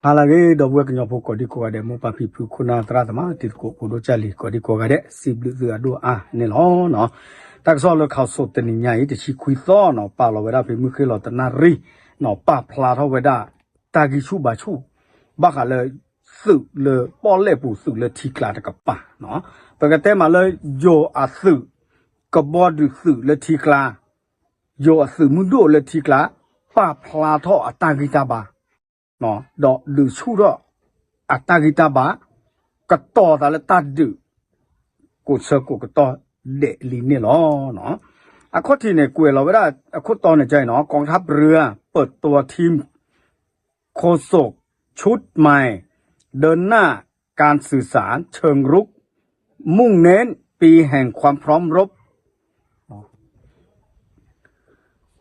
ဟါလၢအဂ့ၤ ဒီပုၢ်ဝဲၢ်ကညီဖိကိးဒံကိးဂၤဒဲး မိၢ်ပၢ်ဖံဖု ခိၣ်နၢ်သရၣ်သမါ တံၤသကိးဖိဒိၣ်ကၢ်လံၤ ကိးဒံကိးဂၤဒဲး စံးဘျုးသုအဒိၣ်အါန့ၣ်လီၤ. တၢ်ကစီၣ်လၢ Khaosod တနံၤညါအံၤ တဆံခွံသီနီၤ ပာ်လီၤဝဲဒၣ်ဖဲမုၢ်ဃ့ၢ်လီၤတနၣ်ရံၣ်နီၤ ပာ်ဖျါထီၣ်ဝဲဒၣ် တၢ်ဂံၢ်ဆူၣ်ဘါဆူၣ် ဘၣ်ဃးလၢ သုးလၢပီၣ်လဲၣ်ပူၤ သုးလၢထံကျါတကပၤနီၤ. ပကတဲမးလၢ ယိၤအသုး ကဘီဒုးသုးလၢထံကျါ ယိၤအသုးမုၢ်ဒိၣ်လၢထံကျါ ပာ်ဖျါထီၣ်အတၢ်ဂံၢ်တၢ်ဘါ ဒီးဒုးဆူၣ်ထီၣ်အတၢ်ဂံၢ်တၢ်ဘါ ကတီၤသးလၢတၢ်ဒုး ကိးဆၢကိးကတီၢ်ဒဲးလံန့ၣ်လီၤ. အခီၣ်ထံးန့ၣ် ကွဲးလီၤဝဲဒၣ်အခိၣ်တီန့ၣ်ကါအံၤနီၤ กองทัพเรือ เปิดตัวทีม โฆษกชุดใหม่ เดินหน้าการสื่อสารเชิงรุก มุ่งเน้นปีแห่งความพร้อมรบ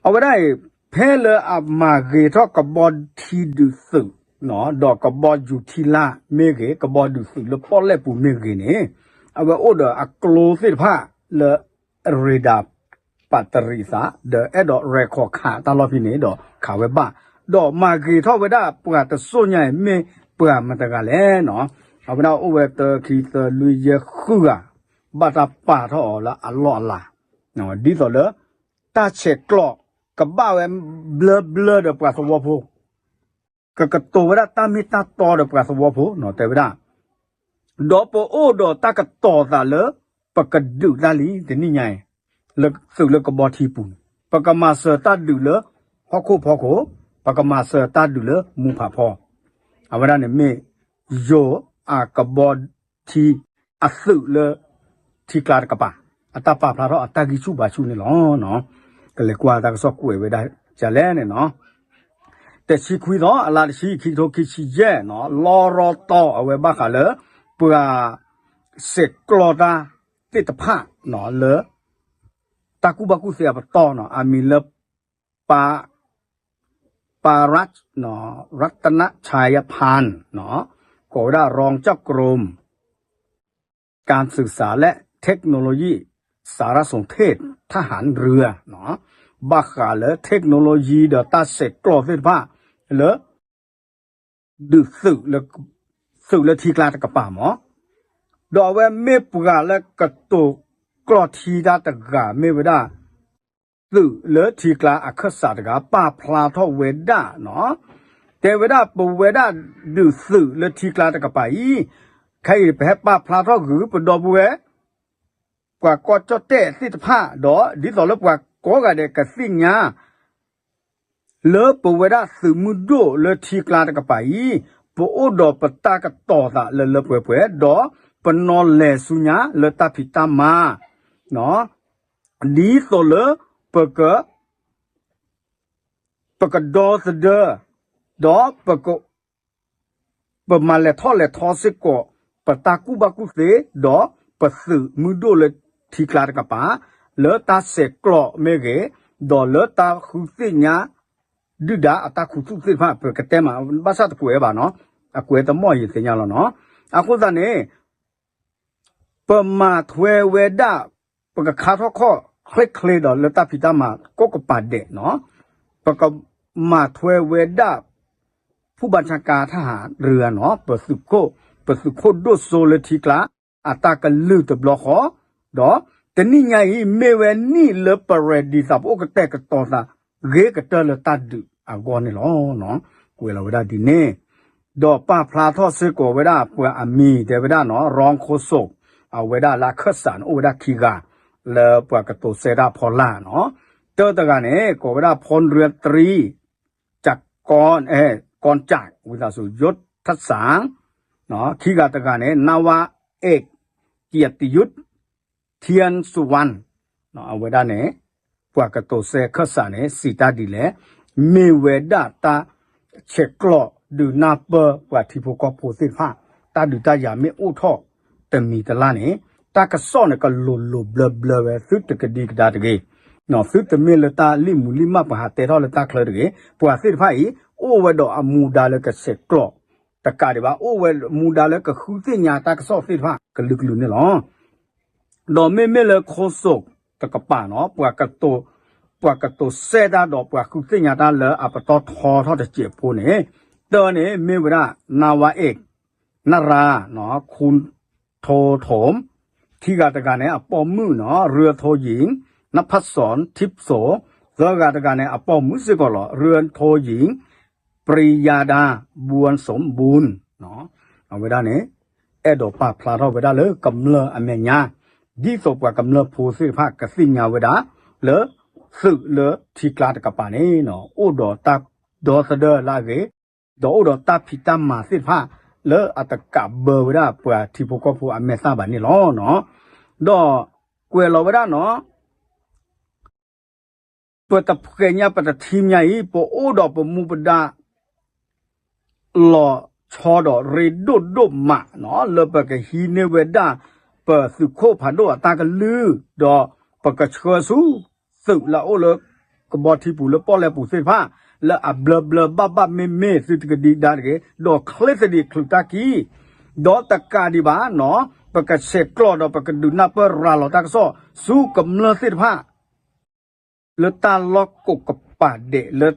အဝဲဒၣ်အံၤ ဖဲလၢအမၤဂ့ၤထီၣ်ကဘီထံဒုးသုး ဒီးကဘီယူၤထံလာ်မ့ၢ်ဂ့ၤ ကဘီဒုးသုးလၢပီၣ်လဲၣ်ပူၤမ့ၢ်ဂ့ၤန့ၣ် အဝဲအိၣ်ဒီးအကျိသ့ၣ်တဖၣ်လၢ ရ့ဒါ ပာ်တရံးသး ဒီးအဲၣ်ဒိးရဲၣ်ခီၣ်ခးတၢ်လီၢ်ဖဲန့ၣ်ဒီးခးဝဲဘၣ် ဒီးမၤဂ့ၤထီၣ်ဝဲဒၣ်ပှၤတစိၢ်ညါအံၤမ့ၢ်ပှၤမတၤတဂၤလဲၣ်နီၤ. အဝဲဒၣ်အိၣ်ဝဲတခံသၢလွံၢ်ယဲၢ်ဃုဂၤ ဘၣ်တၢ်ပာ်ထီၣ်အီၤလၢအလီၢ်အလၤ ဒ်သိးလၢ တၢ်ဆဲးကျိးကဘၣ်ဝဲဘျၢဘျၢဒီးပှၤသဝီဖိ ကကတိၤဝဲဒၣ်တၢ်မ့ၢ်တၢ်တီဒီးပှၤသဝီဖိနီၤ တဲဝဲဒၣ် ဒီးပအိၣ်ဒီးတၢ်ကတီၤသးလၢ ပကဒုးတၢ်လံတနံၣ်ညါအံၤ လၢသုးလၢကဘီထံပူၤန့ၣ် ပကမၤစၢၤတၢ်ဒုးလၢဟီၣ်ခိၣ်ဖီခိၣ် ပကမၤစၢၤတၢ်ဒုးလၢမူဖးဖီ အဝဲဒၣ်န့ၣ်မ့ၢ် ယိၤအကဘီထံ အသုးလၢ ထံကျါတကပၤ အတၢ်ပာ်ဖျါထီၣ်အတၢ်ဂံၢ်ဆူၣ်ဘါဆူၣ်န့ၣ်လီၤ. ကလဲၤကွၢ်တၢ်ကစီၣ်ကွဲးဝဲဒၣ်ဒ်လဲၣ်န့ၣ်နီၤ တဆံခွံသီ အလါတဆံ ခံကထိခံဆံယဲၢ်နီၤ လီၢ်ရီတီၢ်အဝဲဘၣ်ဃးလၢ ပှၤ ဆဲးကျိးတၢ်သ့ၣ်တဖၣ်နီၤ လၢ တၢ်ကူၣ်ဘၣ်ကူၣ်သ့အပတီၢ်နီၤ အမံၤလၢ ပ ပရတ် รัตนชัยพันธ์ ကိးဝဲဒၣ် รองเจ้ากรม การศึกษาและเทคโนโลยีสารสนเทศทหารเรือ ဘၣ်ဃးလၢ technology ဒီးတၢ်ဆဲးကျိးသ့ၣ်တဖၣ် လၢ ဒုးသုးလၢ သုးလၢထံကျါတကပၤမး ဒီးအဝဲမ့ၢ်ပှၤလၢကတိၤကျိးထံတၢ်တဂၤမ့ၢ်ဝဲဒၣ် သုးလၢထံကျါအခၢၣ်စးတဂၤ ပာ်ဖျါထီၣ်ဝဲဒၣ်နီၤ တဲဝဲဒၣ်ပဝဲဒၣ်ဒုးသုးလၢထံကျါတကပၤအံၤ ခဲအံၤပဟဲပာ်ဖျါထီၣ်ဂုာ် ပဒီပုၢ်ဝဲၢ် ပှၤကီၢ်ကၠီၣ်တဲၣ်သ့ၣ်တဖၣ် ဒီးဒ်သိးလၢပှၤကိးဂၤဒဲးကသ့ၣ်ညါ လၢပဝဲဒၣ်သုးမုၢ်ဒိၣ်လၢထံကျါတကပၤအံၤ ပအိၣ်ဒီးပတၢ်ကတီၤသးလၢလၢပှဲၤပှဲၤ ဒီးပနီၤလဲၤဆူညါလၢတၢ်ဖံးတၢ်မၤ ဒ်သိးလၢ ပက ပကဒီသဒၢ ဒီးပက ပမၤလဲၤထီၣ်လဲၤထီစ့ၢ်ကီး ပတၢ်ကူၣ်ဘၣ်ကူၣ်သ့ ဒီးပသုးမုၢ်ဒိၣ်လၢထံကျါတကပၤ လၢတၢ်ဆဲးကျိးမ့ၢ်ဂ့ၤ ဒီးလၢတၢ်ဃုသ့ၣ်ညါ ဒုၣ်ဒါအတၢ်ခူသူၣ်သ့ၣ်တဖၣ် ပကတဲမး ဘၣ်ဆၣ်တကွဲးဘၣ်နီၤ အကွဲးတမီၢ်ယသ့ၣ်ညါလီၤနီၤ အဃိသတးန့ၣ် ပမၤထွဲဝဲဒၣ် ပကခါထီၣ်ခီၣ်ချ့ချ့ဒီးလၢတၢ်ဖံးတၢ်မၤကိးကပၤဒဲးနီၤ ပကမၤထွဲဝဲဒၣ် ဖူၣ်ဘၣ်ဆၣ်ကါထၣ်ဟးရၢနီၤ ပသုးခိၣ် ပသုးခိၣ်ဒိၣ်စိလၢထံကျါ အတၢ်ကလုၢ်တဘျီဃီ ဒီးတနံၣ်ညါအံၤ မ့ၢ်ဝဲနံၣ်လၢပရ့ဒံးသး ပအိၣ်ကတဲာ်ကတီၤသး ဂ့ၤကတၢၢ်လၢတၢ်ဒုးအဂီၢ်န့ၣ်လီၤ. ကွဲးလီၤဝဲဒၣ်ဒ်န့ၣ် ဒီးပာ်ဖျါထီၣ်စ့ၢ်ကီးဝဲဒၣ်ပှၤအမံၤတဲဝဲဒၣ်နီၤ ရင်းခိစိး အဝဲဒၣ်လၢအခၢၣ်စးန့ၣ် အိၣ်ဝဲဒၣ်ခံဂၤ လၢပှၤကတိၤစဲတၢ်ဖီလာ်နီၤ တၢတဂၤန့ၣ် ကိးဝဲဒၣ် พลเรือตรี จากกร เอ่อ กรจาก ဝံသးစူၤ ยศทัศน์ ခံဂၤတဂၤန့ၣ် นาวาเอก เกียรติยุทธ เทียนสุวรรณ အဝဲဒၣ်န့ၣ် ပှၤကတိၤစဲခၢၣ်စးန့ၣ် စံးတၢ်ဒ်လဲၣ် မ့ၢ်ဝဲဒၣ်တၢ် ဆဲးကျိးဒုးနၢ်ပၢၢ်ပှၤထံဖိကီၢ်ဖိသ့ၣ်တဖၣ် တၢ်ဒုးတၢ်ယၤမ့ၢ်အိၣ်ထီၣ်တမံၤတလၢ်န့ၣ် တၢ်ကစီၣ်န့ၣ် ကလိၤလိၤဘျၢဘျၢဝဲ သုတကဒံကဒါတဂ့ၤ သုတမ့ၢ်လၢတၢ်လံၣ်မူၤလံၣ်မၢ်ပှၤဟးတဲထီၣ်လၢတၢ်ချၢတဂ့ၤ ပှၤသ့ၣ်တဖၣ်အံၤ အိၣ်ဝဲဒီးအမူဒါလၢကဆဲးကျိး တကးဒံးဘၣ် အိၣ်ဝဲမူဒါလၢကဃုသ့ၣ်ညါတၢ်ကစီၣ်သ့ၣ်တဖၣ် ကလုာ်ကလုာ်န့ၣ်လီၤ. ဒီးမ့မ့ၢ်လၢခိစိးတကပၤနီၤ ပှၤကတိၤ ပှၤကတိၤစဲတၢ်ဒီးပှၤဃုသ့ၣ်ညါတၢ်လၢအပတီၢ်ထီထီၣ်တစဲးဖိန့ၣ် တၢန့ၣ်မ့ၢ်ဝဲဒၣ် နါဝါအဲၣ် နရၤ ခူထိထိၣ်, ခံဂၤတဂၤန့ၣ် အပိာ်မုၣ်နီၤ เรือโทหญิง นภัสสร ทิพย์โส, သၢဂၤတဂၤန့ၣ် အပိာ်မုၣ်စ့ၢ်ကီးလီၤ เรือโทหญิง ปรียาดา บุญสมบูรณ์ အဝဲဒၣ်န့ၣ် အဲၣ်ဒိးပာ်ဖျါထီၣ်ဝဲဒၣ်လၢကမျၢၢ်အမဲာ်ညါ, ဒ်သိးပှၤကမျၢၢ်ဖိသ့ၣ်တဖၣ်ကသ့ၣ်ညါဝဲဒၣ် လၢသုးလၢထံကျါတကပၤန့ၣ် အိၣ်ဒီးတၢ်ဒီသဒၢလၢအဂ့ၤ, ဒီးအိၣ်ဒီးတၢ်ဖံးတၢ်မၤသ့ၣ်တဖၣ် လၢအတကးဘၢဝဲဒၣ်ပှၤထံဖိကီၢ်ဖိအမဲာ်သၣ်ဘၣ်န့ၣ်လီၤ. ဒီးကွဲးလီၤဝဲဒၣ်နီၤ ပတဖှဲးညါပတထံၣ်ညါအံၤ ပအိၣ်ဒီးပမူပဒါ လီၤဆီဒီးရ့ဒိၣ်ဒိၣ်မးနီၤ လၢပကဟံးန့ၢ်ဝဲဒၣ် ပသုးခိၣ်ဖးဒိၣ်အတၢ်ကလုၢ် ဒီးပကဆှၢဆူ သုးလၢအအိၣ်လၢကဘီထံပူၤလၢပီၣ်လဲၣ်ပူၤသ့ၣ်တဖၣ် လၢအဘျၢဘျၢဘၣ်ဘၣ်မ့မ့ၢ် သုတကဒံကဒါတဂ့ၤ ဒီးချ့သဒံးချုးတၢ်ခံ ဒီးတကးဒံးဘၣ်နီၤ ပကဆဲးကျိးဒီးပကဒုးနၢ်ပၢၢ်ရၤလီၤတၢ်ကစီၣ် ဆူကမျၢၢ်သ့ၣ်တဖၣ် လၢတၢ်လီၢ်ကိးကပၤဒဲးလၢ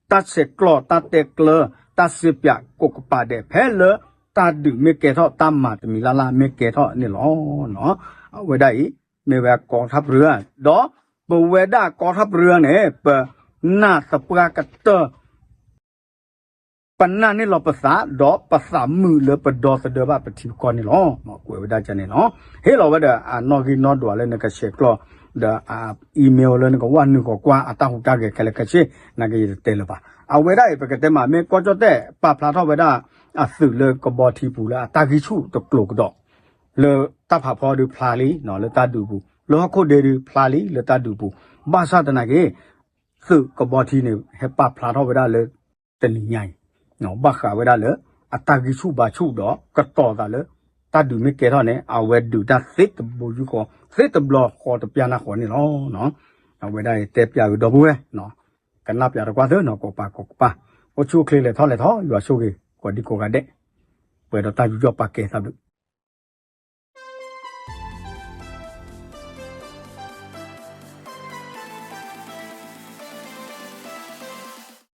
တၢ်ဆဲးကျိး တၢ်တဲကျၢၤ တၢ်စ့ပၠးကိးကပၤဒဲး ဖဲလၢတၢ်ဒုးမ့ၢ်ကဲထီၣ် တၢ်မၤတမံၤလၢ်လၢ်မ့ၢ်ကဲထီၣ်န့ၣ်လီၤ. အဝဲဒၣ်အံၤ မ့ၢ်ဝဲကီထၢ်ပြၢ ဒီးပဝဲဒၣ်ကီထၢ်ပြၢန့ၣ် ပနာ်သပှၢ်ကတၢၢ် ပနာ်န့ၢ်လီၤပသး ဒီးပသးမုာ်လၢပဒီသဒၢဘၣ်ပထံပကီၢ်န့ၣ်လီၤ. ကွဲးဝဲဒၣ်န့ၣ်လီၤ. ဟ့ၣ်လီၤဝဲဒီးအနီၣ်ဂံၢ်နီၣ်ဒွးလၢနကဆဲးကျိး ဒီးအ email လၢနကဝဲနုာ်ဃီၤကွၢ်အတၢ်ဟူးတၢ်ဂဲၤခဲလၢာ်ခဲဆ့ နာ်က့ယတတဲလၢၤဘၣ်. အဝဲဒၣ်အံၤ ပကတဲမး မ့ၢ်ကီၢ်ကၠီၣ်တဲၣ် ပာ်ဖျါထီၣ်ဝဲဒၣ် အသုးလၢကဘီထံပူၤလၢအတၢ်ဂံၢ်ဆူၣ်တကျိၤကဒီး လၢတၢ်ဖးဖီဒုးဖျါလံ လၢတၢ်ဒုးပူၤ လၢဟီၣ်ခိၣ်ဒ့ဒုးဖျါလံ လၢတၢ်ဒုးပူၤ ဘၣ်ဆၣ်သနာ်က့ သုးကဘီထံန့ၣ် ဟဲပာ်ဖျါထီၣ်ဝဲဒၣ်လၢ တနံၤညါအံၤ ဘၣ်ဃးဝဲဒၣ်လၢ အတၢ်ဂံၢ်ဆူၣ်ဘါဆူၣ်ဒီး ကတီၤသးလၢ တၢ်ဒုးမ့ၢ်ကဲထီၣ်န့ၣ် အဝဲဒုးတၢ်သ့တဘိယူၢ်ဃီ သ့တဘျီဃီတပျၢ်နၢ်ဃီန့ၣ်လီၤ. အဝဲဒၣ်တဲပၠးဂ့ၤဒီပုၢ်ဝဲၢ် ကနၣ်ပၠးတကွၢ်သ့နီၤ ကိးပၤကိးကပၤ အိၣ်ဆူၣ်အိၣ်ချ့လဲၤထီၣ်လဲၤထီ ယွၤဆိၣ်ဂ့ၤ ကိးဒံကိးဂၤဒဲး ပှဲၤဒီးတၢ်ယူးယီၣ်ပာ်ကဲသးဘျုး